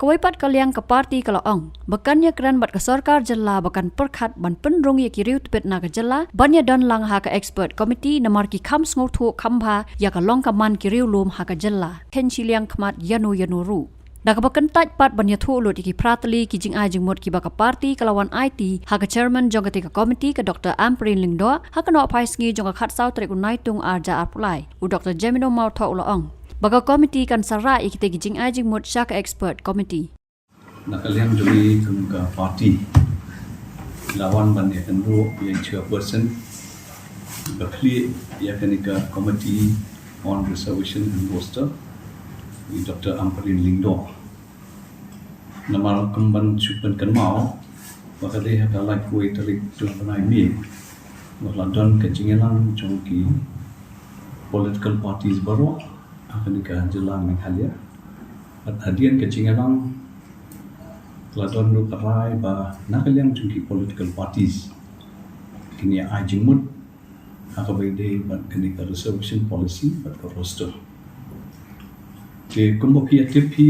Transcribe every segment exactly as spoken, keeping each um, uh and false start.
Kawei pat ka liang ka party ka la ong ba kan ïakren bad ka sorkar jylla ba kan pyrkhat ban pynrung ïa ki riew tbit na ka jylla ban ïadon lang ha ka expert committee namar ki kham sngewthuh kham bha ïa ka long ka man ki riew lum ha ka jylla, khein shiliang khmat ïano ïano ruh. Da kaba kyntait pat ban ïathuh lut ïa ki phra tylli ki jingai jingmut kiba ka party ka la wan aiti ha ka chairman jong katei ka committee, ka Doctor Ampareen Lyngdoh, ha ka nohphaisngi jong ka khatsaw tarik u Naitung arhajar arphew lai, u Doctor Jemino Mawthoh u la ong ba ka committee kan sa rah ïa kitei ki jingai jingmut sha ka expert committee. Na ka liang jong ngi kum ka party, la wan ban ïakynduh ïa i chairperson ba khlieh ïa kane ka Committee on Reservation and Roster, i Doctor Ampareen Lyngdoh. Namar kum ban shu pynkynmaw ba ka dei ha ka laiphew tarik jong u bnai May ba la don ka jingïalang jong ki political parties baroh ha kane ka jylla Meghalaya. Bad hadien ka jingïalang la don ruh ka rai ba na ka liang jong ki political parties kin ïa ai jingmut ha kaba ïadei bad kane ka reservation policy bad ka roster. Te kumba phi ïa tip hi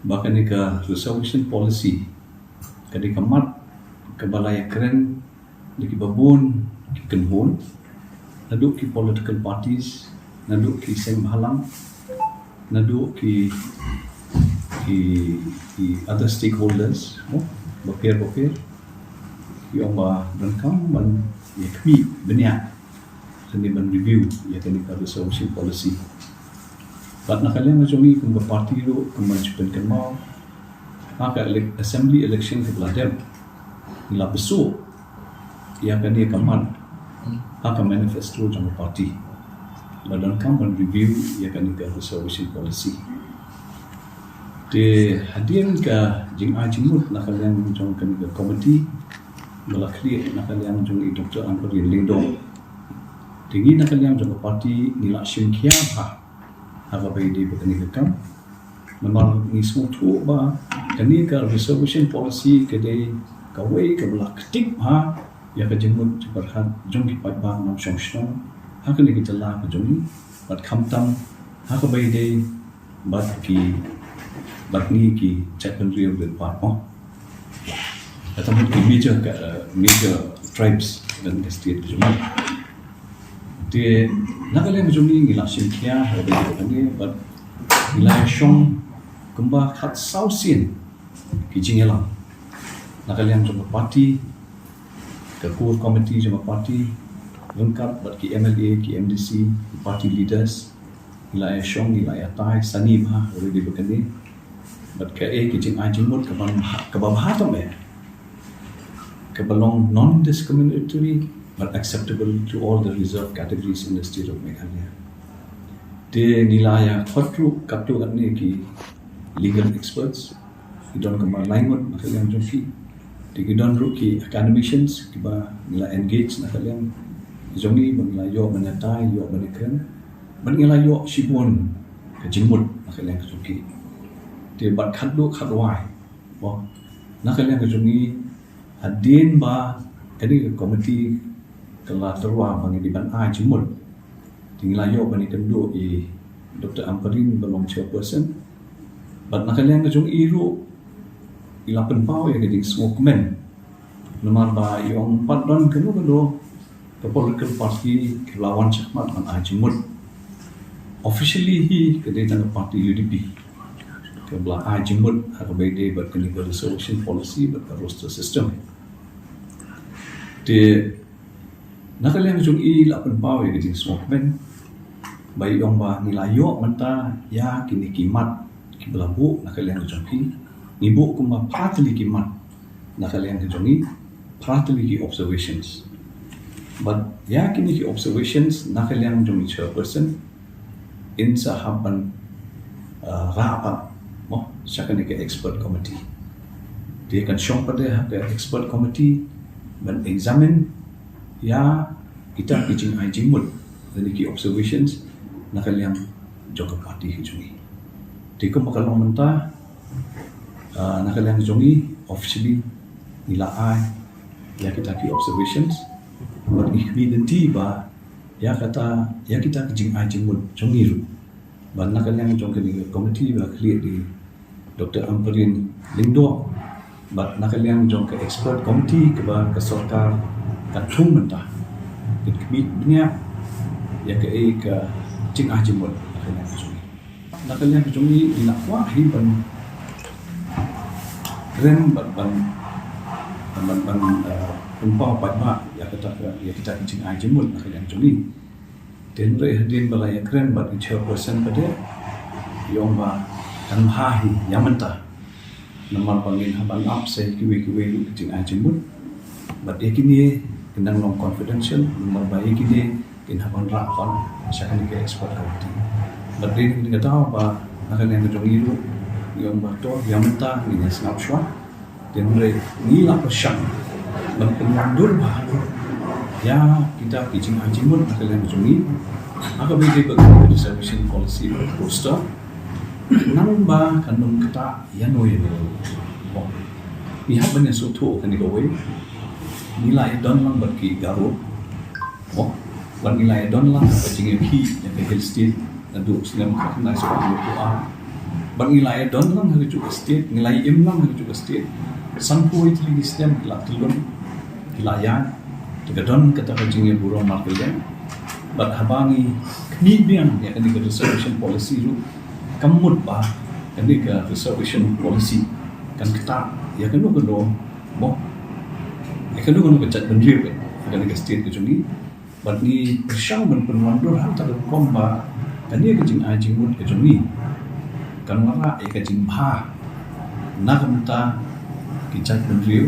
ba kane ka reservation policy ka dei ka mat kaba la ïakren da kiba bun ki kynhun, naduh ki political parties, naduh ki seng bhalang, naduh ki, ki, ki other stakeholders, no? Bapher bapher. Ki ong ba donkam ban ïa khmih bniah lane ban review ïa kane ka reservation policy. Bad na ka liang jong ngi kum ka party ruh, kum ban shu pynkynmaw, ha ka elec-, assembly election kaba la dep, ngi la pynsuh ïa kane ka mat ha ka manifesto jong ka party ba donkam ban review ïa kane ka reservation policy. Te hadien ka jingai jingmut na ka liang jong kane ka committee ba la khlieh na ka liang jong i Doctor Ampareen Lyngdoh, te ngi na ka liang jong ka party ngi la shim khia bha ha kaba ïadei bad kane ka kam. Namar ngi sngewthuh ba kane ka reservation policy ka dei kawei kaba la ktik bha ïa ka jingmut jingpyrkhat jong ki paidbah nongshong shnong ha kane ka jylla ka jong ngi, bad khamtam ha kaba ïadei bad ki, bad ngi ki jaitbynriew rit paid mo. Kata mut ki major ka, eh, major tribes lane ka state ka jong ngi. Te na ka liang jong ngi ngi la shim khia ha kaba ïadei bad kane, bad ngi la ïa shong kumba khatsaw sien ki jingïalang na ka liang jong ka party, ka core committee jong ka party, ryngkat bad ki M L A, ki M D C, ki party leaders, ngi la ïa shong, ngi la ïa tai sani bha ha kaba ïadei bad kane. Bad kaei ka jingai jingmut kaba bha, kaba bha tam eh, kaba long non-discriminatory but acceptable to all the reserved categories in the state of Meghalaya. Te ngi la ïa khot ruh katto katne ki legal experts, ki don kumba lai ngut na ka liang jong ki. Te ki don ruh ki academicians kiba ngi la engage na ka liang jong ngi, ba ngi la ïoh ban ïa tai, ïoh ban ïa kren, bad ngi la ïoh shibun ka jingmut na ka liang jong ki. Te bad khatduh khatwai, mo, na ka liang jong ngi, hadien ba kane ka committee ka la tyrwa ba ngi dei ban ai jingmut, te ngi la ïoh ban ïakynduh i Doctor Ampareen ba long chairperson. Bad na ka liang ka jong i ruh, i la pynpaw ïa ka jingsngewkmen, namar ba i ong pat don kano kano ka political party kaba la wan shakhmat ban ai jingmut. Officially hi ka dei tang ka party U D P kaba la ai jingmut ha kaba ïadei bad kane ka reservation policy bad ka roster system. Te na ka liang jong i la pynpaw ïa ka jingsngewkmen ba i ong ba ngi la ïoh mynta ïa kine ki mat kiba la buh na ka liang jong ki. Ngi buh kumba phra tylli ki mat na ka liang jong i, phra tylli ki observations. Bad ïa kine ki observations na ka liang jong i chairperson, in sa hap ban, uh, rah pat, mo, sha kane ka expert committee. Te kan shong pat de ha ka expert committee ban examine ïa kita ki jingai jingmut lane ki observations na ka liang jong ka party ka jong i. Te kumba ka long mynta, uh, na ka liang jong i, officially ngi la ai ïa kita ki observations, bad ngi khmih lynti ba ïa kata, ïa kita ki jingai jingmut jong i ruh, ba na ka liang jong kane ka committee ba khlieh da i Doctor Ampareen Lyngdoh, bad na ka liang jong ka expert committee kaba ka sorkar ka thung mynta, kin khmih bniah ïa kaei ka jingai jingmut na ka liang jong ngi. Na ka liang jong ngi, ngi la kwah hi ban kren bad ban, ban, ban, eh, pynpaw paidbah ïa kata ka, ïa kita ki jingai jingmut na ka liang jong ngi. Te hynrei hadien ba la ïakren bad i chairperson pat de, i ong ba kan bha hi ïa mynta. Namar ba ngin hap ban ap sa ïa kiwei kiwei ruh ki jingai jingmut. Bad ïa kine kin dang long confidential, namar ba ïa kine kin hap ban rah ban sha kane ka expert committee. Bad dei na kata ba na ka liang jong ngi ruh, i ong ba to ïa mynta ngin ïa sngap shuwa. Te hynrei ngi la pyrshang ban pynwandur bha ïa kita ki jingai jingmut na ka liang jong ngi ha kaba ïadei bad ka reservation policy roster, khnang ba kan ym ktah ïano ïano. Ngi hap ban ïa sngewthuh kane kawei. Ngi la ïa don lang bad ki Garo. Mo, bad ngi la ïa don lang ha ka jingïakhih ïa ka Hill State naduh snem khatkhyndai spah hynñiewphew ar. Bad ngi la ïa don lang ha kajuh ka state, ngi la ïa im lang ha kajuh ka state. Sanphew wei tylli ki snem ki la tyllun, ki la ïaid. Te ka don kata ka jingïaburom markylliang. Bad haba ngi khmih biang ïa kane ka reservation policy ruh, kam mut ba kane ka reservation policy kan ktah ïa kano kano, mo, ïa kano kano ka jaitbynriew ha kane ka state ka jong ngi. Bad ngi pyrshang ban pynwandur ha kata ka rukom ba kane ka jingai jingmut ka jong ngi kan wanrah ïa ka jingbha na ka bynta ki jaitbynriew,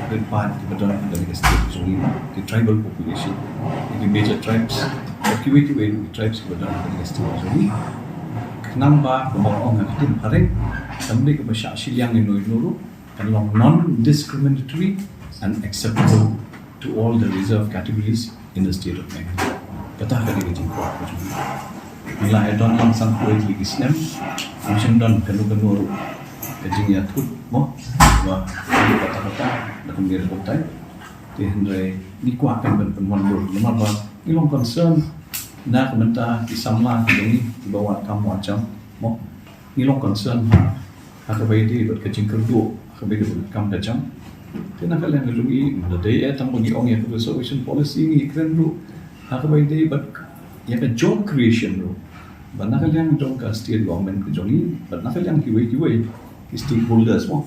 bynta kiba don ha kane ka state ka jong ngi, ki tribal population, ki major tribes, bad kiwei kiwei ki tribes kiba don ha kane ka state ka jong ngi. Khnang ba, kumba ong ha ka ktien phareng, kam dei kaba shah shiliang ïano ïano ruh, kan long non-discriminatory and acceptable to all the reserved categories in the state of Meghalaya. Kata ka dei ka jingkwah ka jong ngi. Ngi la ïa don lang sanphew wei tylli ki snem, ngim shym don kano kano ruh ka jingïathut, mo, ba kata kata da kumne da kumtai. Te hynrei ngi kwah kan ban pynwandur namar ba ngi long concern na ka bynta ki samla ki jong ngi kiba wad kam wad jam, mo. Ngi long concern ha, ha kaba ïadei bad ka jingkyrduh ha kaba ïadei bad ka kam ka jam. Te na ka liang ka jong ngi, ma da dei eh tang ba ngi ong ïa ka reservation policy, ngi kren ruh ha kaba ïadei bad ïa ka job creation ruh, bad na ka liang jong ka state government ka jong ngi, bad na ka liang kiwei kiwei ki stakeholders, mo,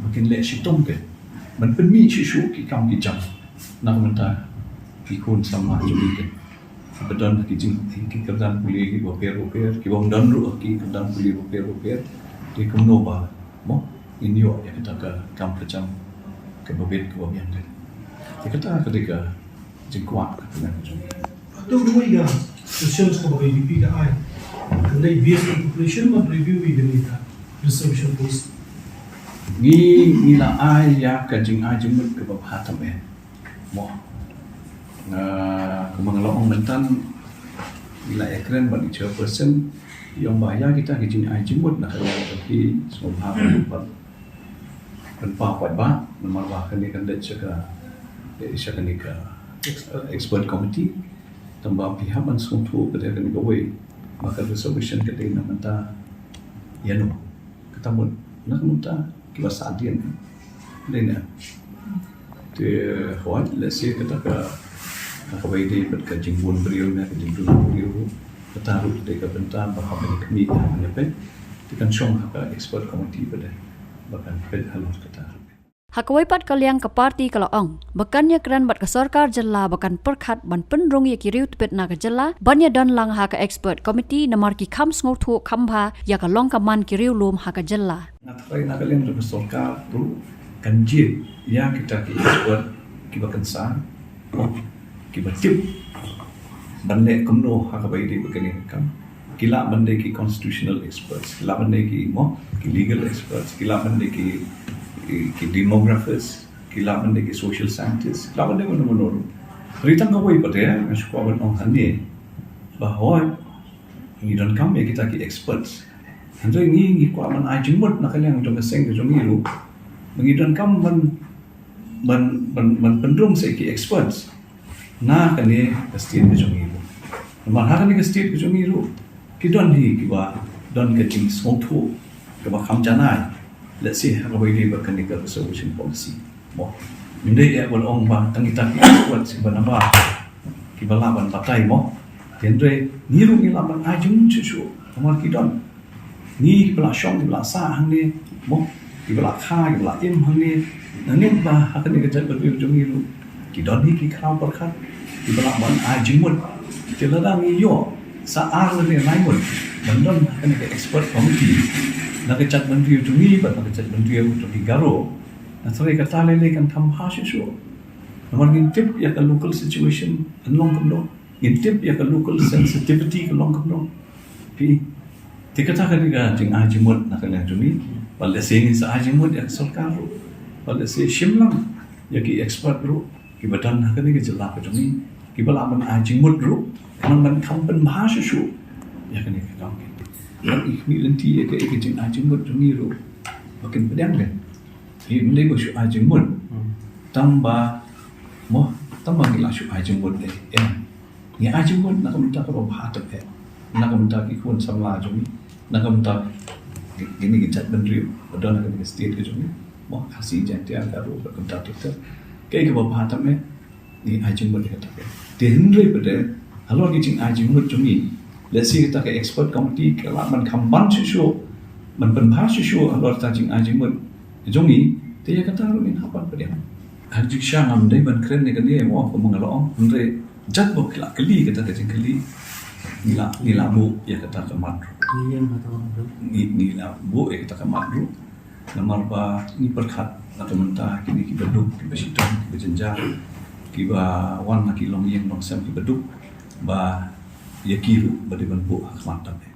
ba kin leh shitom te ban pynmih shuh shuh ki kam ki jam na ka bynta ki khun samla jong ngi te. Ba don ki jing, ki kyrdan pule kiba pher ba pher, ki bym don ruh ki kyrdan pule ba pher ba pher. Te kumno ba, mo, ngin ïoh ïa kata ka kam ka jam kaba bit kaba biang te. Te kata ka dei ka jingkwah ka jong ngi. Hato ruh ïa suggestions kaba ka U D P ka ai, kan dei based on population ban review ïa kane ka reservation policy? Ngi, ngi la ai ïa ka jingai jingmut kaba bha tam eh. Mo. Nga, kumba nga la ong mynta, ngi la ïakren bad i chairperson, i ong ba ïa kita ki jingai jingmut na ka liang jong ki, sngewbha ban pynpaw paidbah, namar ba kane kan leit sha ka, eh, sha kane ka, eh, expert committee. Tangba phi hap ban sngewthuh pat de kane kawei, ba ka reservation ka dei na ka bynta ïano. Kata mut na ka bynta kiba sahdien. Dei na. Te hooid, let's say kata ka, ha kaba ïadei bad ka jingbun briew ne ka jingdon briew, kata ruh dei ka bynta ba haba ngi khmih, haba ngi peit, te kan shong ha ka expert committee pat de ba kan peit halor kata. Ha kawei pat ka liang ka party ka la ong ba kan ïakren bad ka sorkar jylla ba kan pyrkhat ban pynrung ïa ki riew tbit na ka jylla ban ïadon lang ha ka expert committee namar ki kham sngewthuh kham bha ïa ka long ka man ki riew lum ha ka jylla. Nga tharai na ka liang jong ka sorkar ruh kan jied ïa kita ki expert kiba kynsan, kiba tip ban leh kumno ha kaba ïadei bad kane ka kam. Ki lah ban dei ki constitutional experts, ki lah ban dei ki, mo, ki legal experts, ki lah ban dei ki, ki, ki demographers, ki lah ban dei ki social scientists, ki lah ban dei mano mano ruh. Hynrei tang kawei pat de nga shu kwah ban ong hangne ba hooid ngi donkam ïa kita ki experts. Hynrei ngi, ngi kwah ban ai jingmut na ka liang jong ka seng ka jong ngi ruh ba ngi donkam ban, ban, ban, ban pynrung sa ïa ki experts na kane ka state ka jong ngi ruh. Namar ha kane ka state ka jong ngi ruh ki don hi kiba don ka jingsngewthuh kaba kham janai. Let's say ha kaba ïadei bad kane ka reservation policy mo. Mynta ïa ba la ong ba tang kita ki experts kiba nabar kiba lah ban batai mo. Hynrei ngi ruh ngi lah ban ai jingmut shuh shuh namar ki don ngi kiba la shong kiba la sah hangne mo, kiba la kha kiba la im hangne. Nangin ba ha kane ka jaitbynriew jong ngi ruh ki don hi ki khraw pyrkhat kiba lah ban ai jingmut. Te lada ngi ïoh sa ar lane lai ngut ban don ha kane ka expert committee na ka jaitbynriew jong ngi bad na ka jaitbynriew jong ki Garo, nga tharai kata lei lei kan kham bha shuh shuh. Namar ngin tip ïa ka local situation kan long kumno, ngin tip ïa ka local sensitivity kan long kumno. Phi, te kata ka dei ka jingai jingmut na ka liang jong ngi. Bad lehse ngin sa ai jingmut ïa ka sorkar ruh, bad lehse shim lang ïa ki expert ruh kiba don ha kane ka jylla ka jong ngi kiba lah ban ai jingmut ruh, khnang ban kham pynbha shuh shuh ïa kane ka kam. Bad i khmih lynti ïa ka, ïa ka jingai jingmut jong ngi ruh ba kin pdiang dei. Ngi ym dei ba shu ai jingmut tang ba mo, tang ba ngi la shu ai jingmut dei. Em, ngi ai jingmut na ka bynta kaba bha tam eh, na ka bynta ki khun samla jong ngi, na ka bynta kine ki jaitbynriew ba don ha kane ka state ka jong ngi mo, Khasi, Jaiñtia, Garo, bad kumta ter ter. Kaei kaba bha tam eh ngi ai jingmut ïa kata. Te hynrei pat de halor ki jingai jingmut jong ngi, lehse kata ka expert committee ka lah ban kham ban shuh shuh ban pynbha shuh shuh halor kata jingai jingmut jong ngi. Te ïa kata ruh ngin hap ban pdiang. Ha jingshisha ngam dei ban kren ïa kane mo, kumba nga la ong, hynrei jait ba ki la kylli kata ka jingkylli, ngi la, ngi la buh ïa kata ka mat ruh. Ngi la buh ïa kata ka mat ruh. Namar ba ngi pyrkhat na ka bynta kine kiba duk, kiba shitom, kiba jynjar, kiba wan na ki longïing longsem kiba duk, ba ïa ki ruh ba dei ban buh ha khmat tam eh.